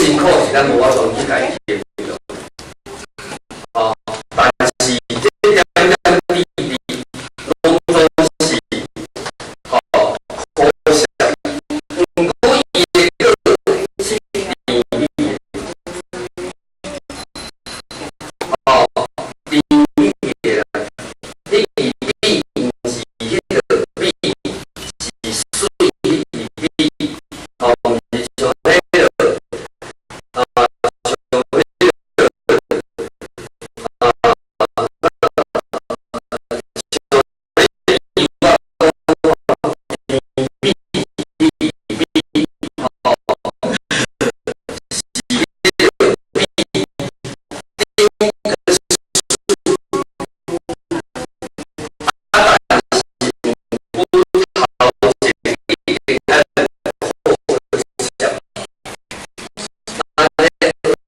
辛苦是咱無法度去共伊形容。哦，但是這點點滴滴，攏總是吼可惜。毋過伊的果是甜美的，哦，甜美的啦。彼個美毋是彼個美，是媠彼個美，哦，毋是像彼個，啊，像彼個，啊，像彼個甜美美，哦，是彼個美，頂個啊，但是阮頭前已經愛可惜。啊，咧學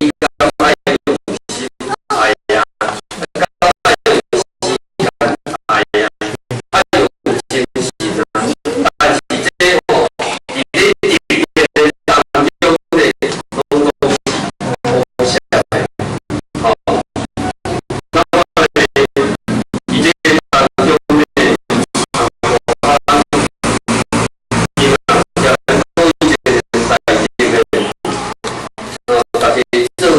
你敢愛用心愛啊，敢愛用時間愛啊，愛用精神啊。但是這吼，佇咧直的當中咧，攏總是可惜的。吼，那我咧佇這當中咧，啊，希望將每一個在場的，大家做伙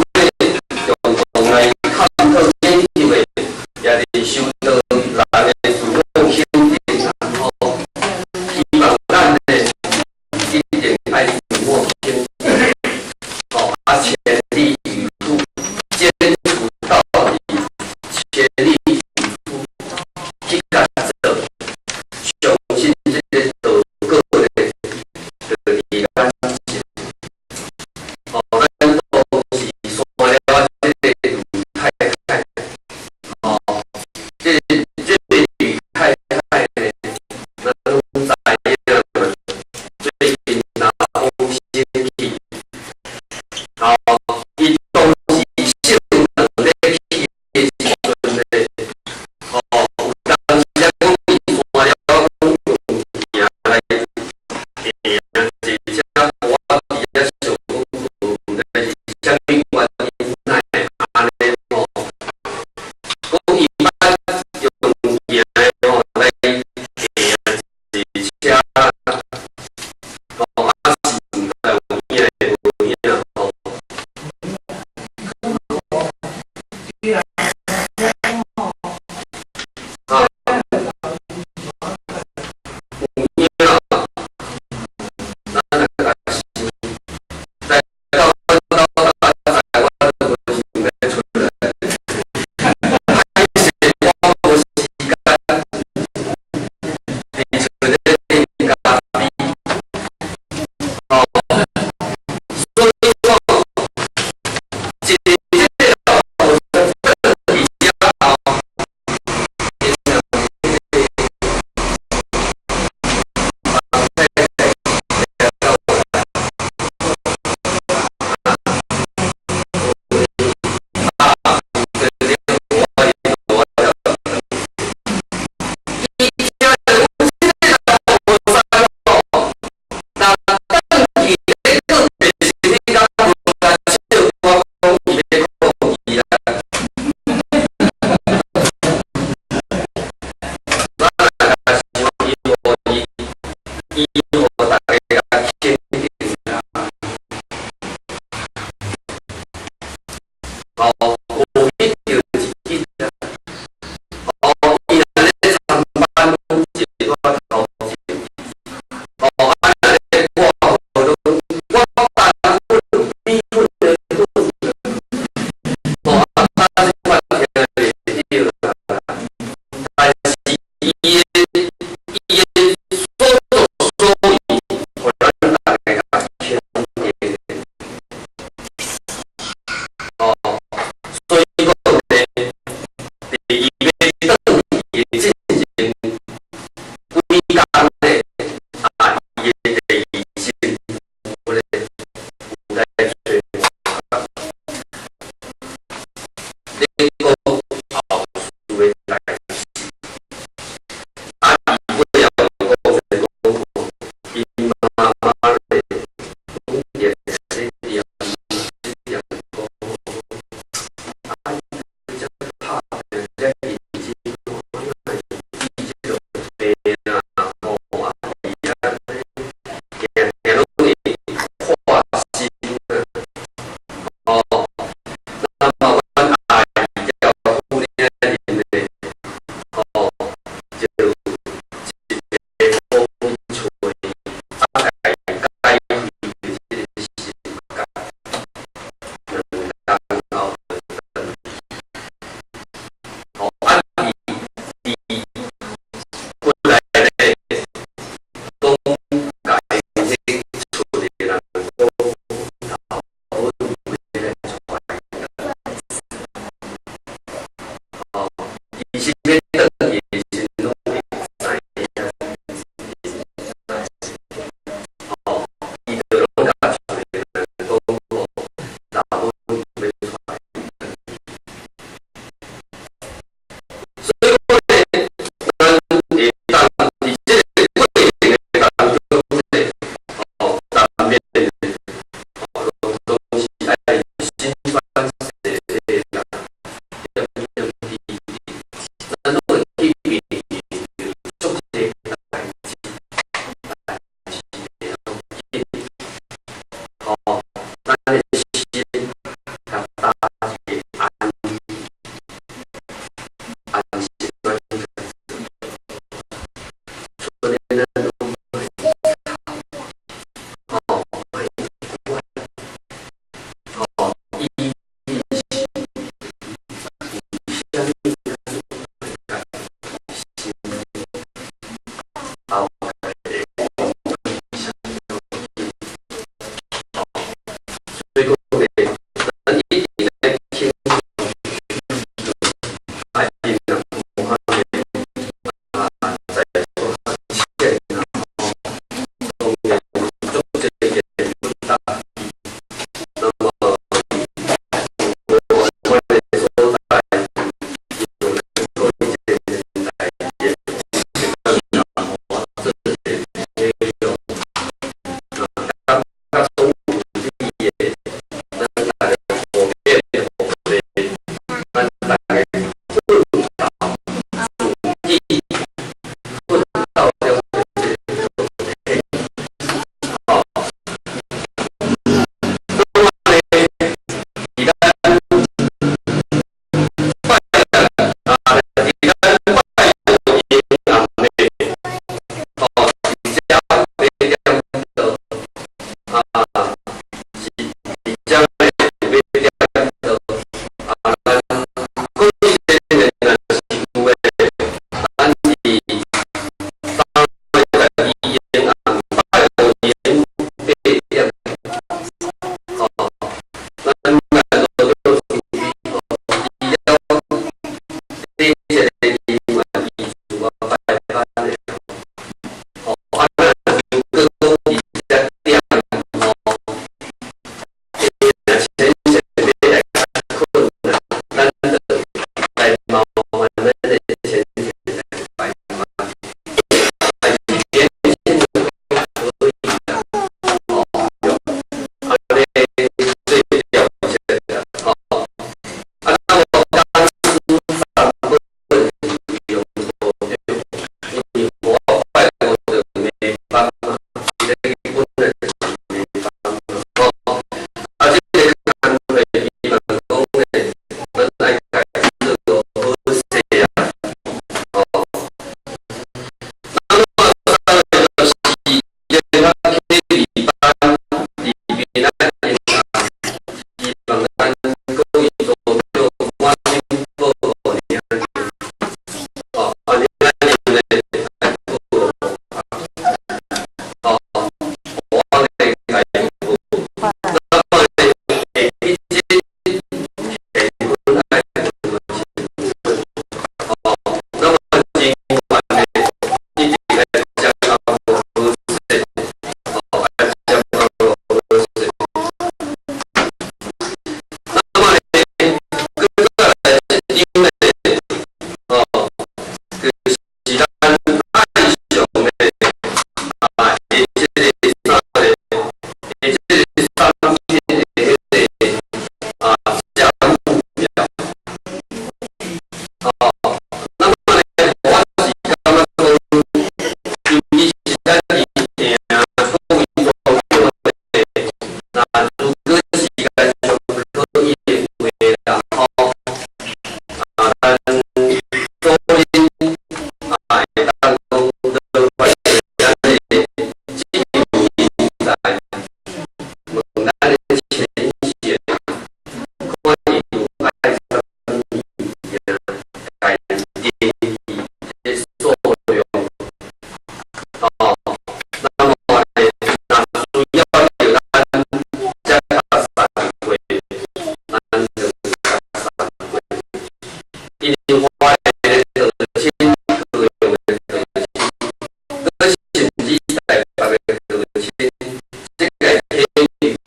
共同來探討研究的，也是受到人的自我肯定啦。吼，希望咱呢一定愛自我肯定，吼，啊，全力以赴，堅持到底，全力以赴去共做，相信這個道果咧，就佇眼前。吼，咱當時山了這個呂太太，吼，這個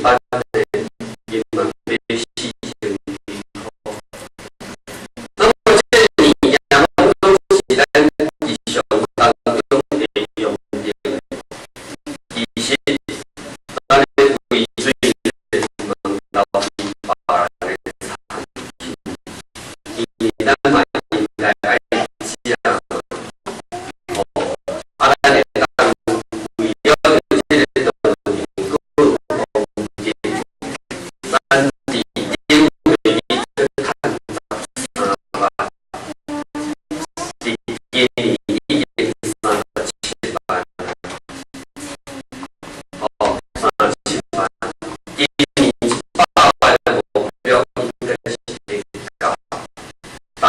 班呢，伊嘛買4000幾箍。那麼這個物件攏總是咱日常當中會用著的。其實，咱咧規水是問投資別人的產品，因為咱嘛應該愛食哦，啊，咱會當為了這個當年過豐日，咱佇頂月去趁13萬，佇今年已經37萬，哦，37萬，今年100萬的目標應該是會到，但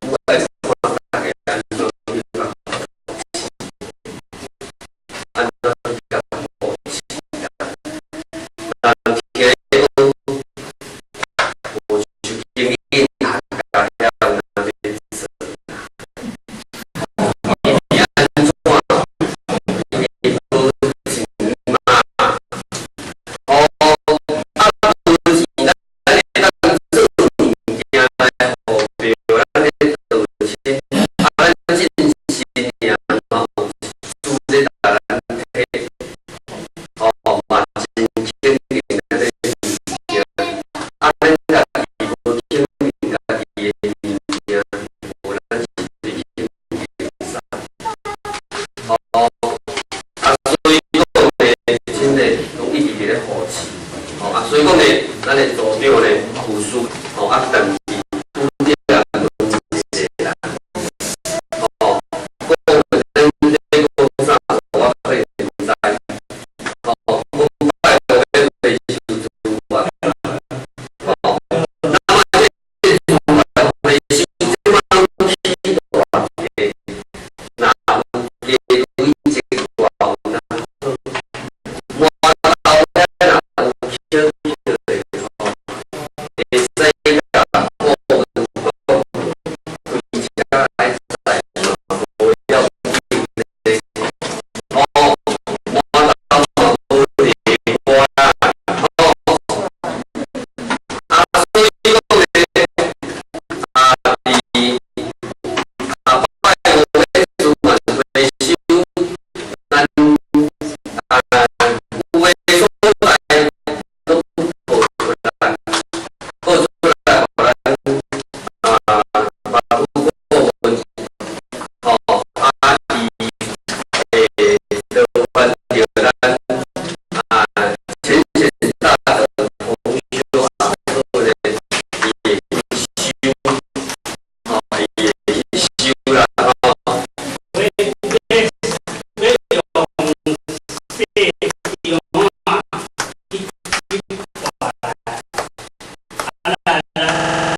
我愛看大家按怎去共按怎去共扶持啦。人聽講無就經驗學家曉若欲做，伊按怎？伊無錢嘛？哦，啊無錢，咱會當做物件來予著咱的道親，啊，咱進新爾嘛有主咧共咱提，哦，嘛真肯定咱的物件，啊，咱家己無肯定家己的物件，無咱是對肯定啥？哦，啊，所以講呢，真的攏一直佇咧扶持，哦啊，所以講呢，咱的組長呢有事，哦啊，但